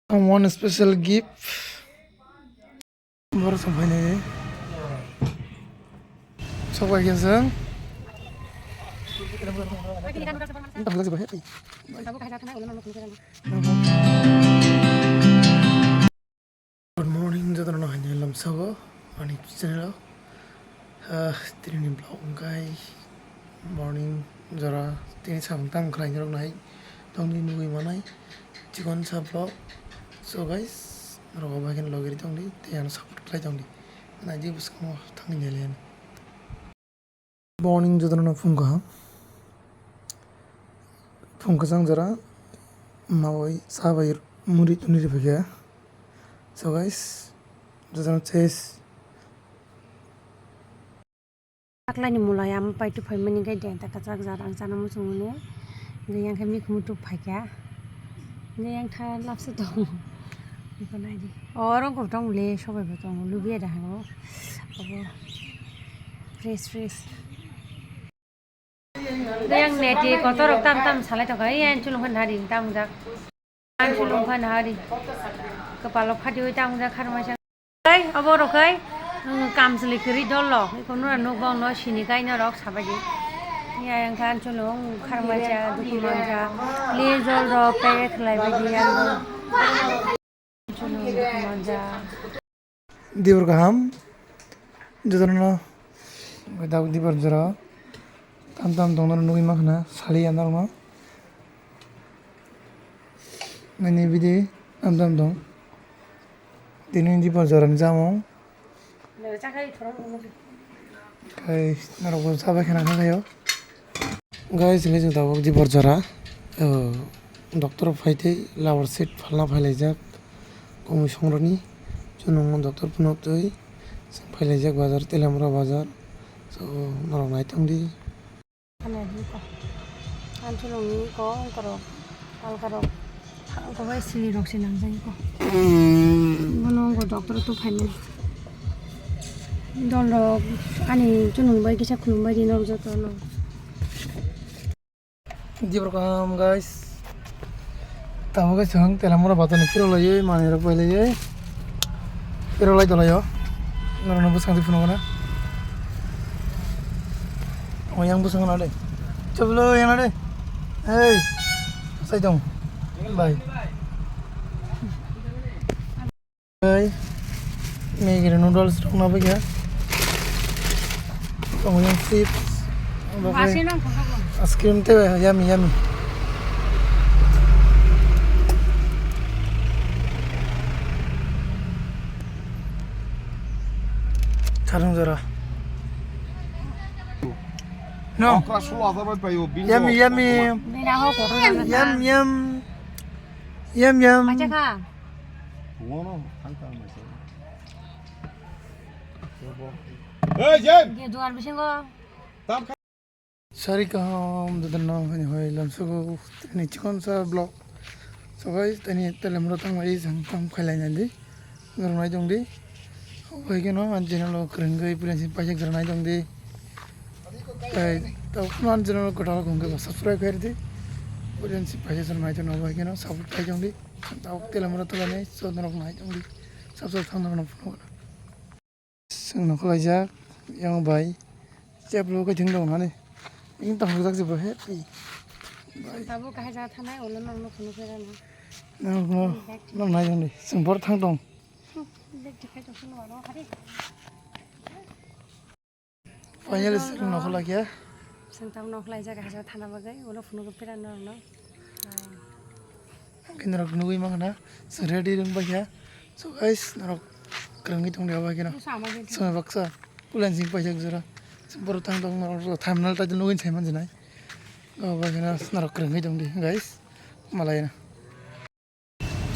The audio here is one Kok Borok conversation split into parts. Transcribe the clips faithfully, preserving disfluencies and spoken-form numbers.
Ang one special gift. Borok song phainai. Sok bai khe chwng. Good morning, jotono no haini lamsao ani channel o. Ah, tini ni vlog wngkha morning jora, tini samung tamo khlai rok nai tongwi nugwi manai chikon sa vlog. So guys, norok bai khe logi tongdi tei ano support khlai tongdi. Naidi bwskango thangwi nailaiano. Morning jotono no phung kaham. Phung kwchang jora mawi sa bai muri tuni ri phikha. So guys, jotono chase. Taklaini mulai ama pai tu phaimani gai denta kachak jara ang chana muchung mani. Gai yang khe mikhumu tu phaikha. Gai yang tha lapsa tong. Iko naidi. Oro ko tong le sobai bo tong lubiya da hango. Abo fresh fresh. Yang neti kotor tam tam salai tong kai yang chulung khan hari tam jak. Ang chulung khan hari. Kepala phadi oi tam jak khar masa. Kai abo rokai kam sili kiri dol lo. Iko nura nuk bong no sini kai no rok sabaji. Ya yang khan chulung khar masa duku manja. Li jol rok kai khlai baji yang. Dibor kaham, jotono no, dibor jora, tam tam tongna nugwi mankha na, sali ya norokno, nini bidi tam tam tong, tini dibor jora ni chamung. Kai norok bo sabai khana kha khayo. Guys, hwnwi chwng tabuk dibor jora, o, doctor phai tei labar seat phalna phailaijak, kumui songroni chwng nungno doctor phunuk twi chwng phailaijak bazar, Telamura bazar, so, norok nai tongdi. Ang chwlwngni kok, ongkorok, alkarok. Ang kok bai sini rok se nangjak kok. Bono ongko doctor to phaimani. Dol rok ani chwlwng bai kisa khulum bai di norok joto no. Dibor kaham guys. Tabuk khe chwng Telamura bazar ni phirok laiwi manwi rok bai laiwi. Phirok lai tolai o. Norok no bwsang di phunuk na. O yang bwsang na de. Choblo yang na de. Hey. Sai dong. Bye. Hey, Maggi noodles rok na bagya. Tongo yang chips. Ice cream te yummy, yummy. Charung jora. No. Okra solo hajar bai paio, bingo. Yummy, yummy. Yum, yum. Yum, yum. Pacha kha. Ngono, thang thang mai se. Hey, Jen! Dia duan bisingo. Tam kha. Sari kaham, dadano, hani hoi, lamsugo, tini chikon sa vlog. So guys, tini Telamura tangmani jang tam khailai nandi. Norok nai tongdi. Obo hai kheno, ani channel o kwrwngwi, puila si paijak jora nai tongdi. Tai, tau, ani channel o kwtal kongkhe ba subscribe khairdi. Puila si paijak jora nai tongdi, obo hai kheno, support khai tongdi. Tabuk Telamura tolani so norok nai tongdi. Sab sab thang norok phunukna. Chwng nokolaijak yang bai. Cheplo khe thwng dong nani. Ing tong jak jebo he pi. Bai. Tabuk kahai jaga thanai ulo norok no phunuk phairana. Norok no, norok nai tongdi. Chwng bor thang tong. Bag dikhai tong phunuk ano hari. Finally, chwng nokholai khe. Chwng tam nokholai jaga hasa thana bagwi, ulo phunukgo pera norokno. Hwnkhe norok nugwi mankha na, chwng ready rwng bai kha. So guys, norok kwrwngwi tongdi abo hai kheno. Chwng baksa, pulan sing paijak jora. Borok thang tong norok thumbnail title nugwi sai manjinai. Abo hai kheno norok kwrwngwi tongdi guys. Malai na.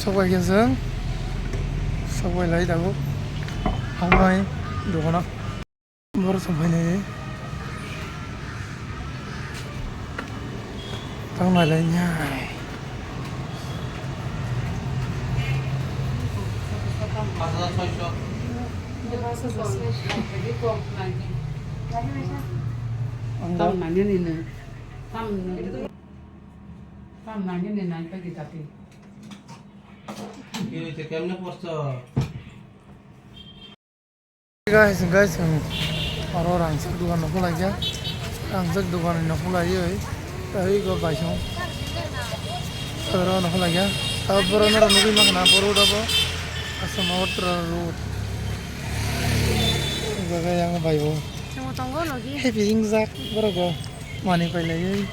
Sok bai khe chwng, sok bai lai tabuk, hambai dogano. Borok chwng phainai, tang nai lai nai. Tam nani ni nai, tam nani ni nai pa kita pi. Guys, guys, ang oro rangchak dugan no khulai kha. Rangchak dugan no khulai oi. Tei go baisong. Oro no khulai kha. Abo borok no nugwi mankha na, bo road abo. Assam Agartala road. Jaga yang bai bo. Chwng tongo logi. Happy ringjak borok go. Mani pailaiwi.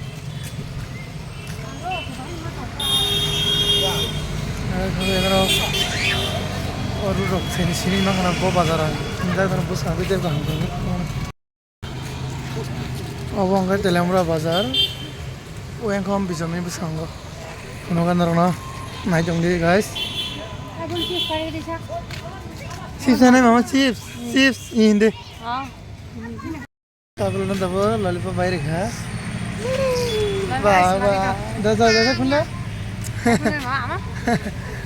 Oro rok sini sini mankha bo bazar ang. Hinjak dano bwskango tei kaham kaham. Obo hwnkhe Telamura bazar. Oyang khe Bijami bwskango. Phunukha norokno nai tongdi guys. Chips anai mama chips. Chips hindi. Tabul no dabo lollipop bai rikha. Ba ba. Da da da khunda.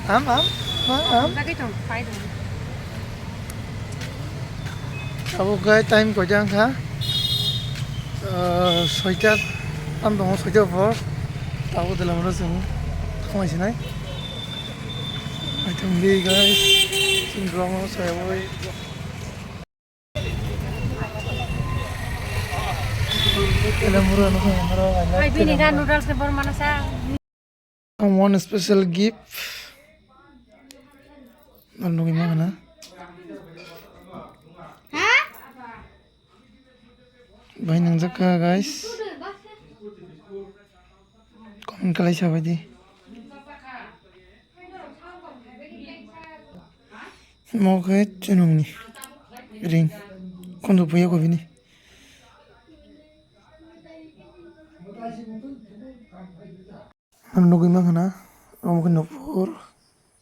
Am am. Am am. Abo khe time koita wngkha? Soita tam tongo, soita por. Tabuk Telamura chwng thangmai sinai. Naithok di guys. Chwng drama soyaboi. Telamura no. Hai bini ga noodles ni bor mana sa. Ang one special gift. Nal nugwi mankha na. Bai nangjak kha guys. Comment khlai sabai di. Mo khe chunungni ring. Khunju phuya ko bini. Ano nugwi mankha na, omo khe nokphor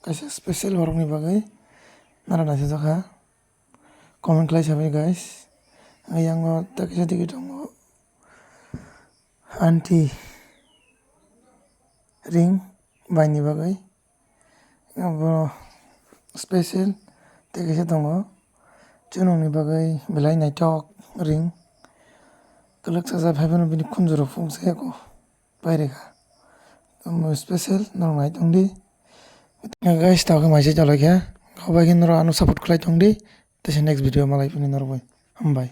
kaisa special borokni bagwi nara naisajak kha. Comment khlai sabai guys. Ayang o ta kisa digi tongo. Aunty ring baini bagwi abo special tei kaisa tongo chunungni bagwi belai naithok ring kwlwk sajak haiphano bini khunjurok phunukjak yago pairikha omo special norok naitongdi guys tabukhe maisa chalaikha obaikhe norok ano support khlai tongdi teisa next video malai phini norokbai hambai.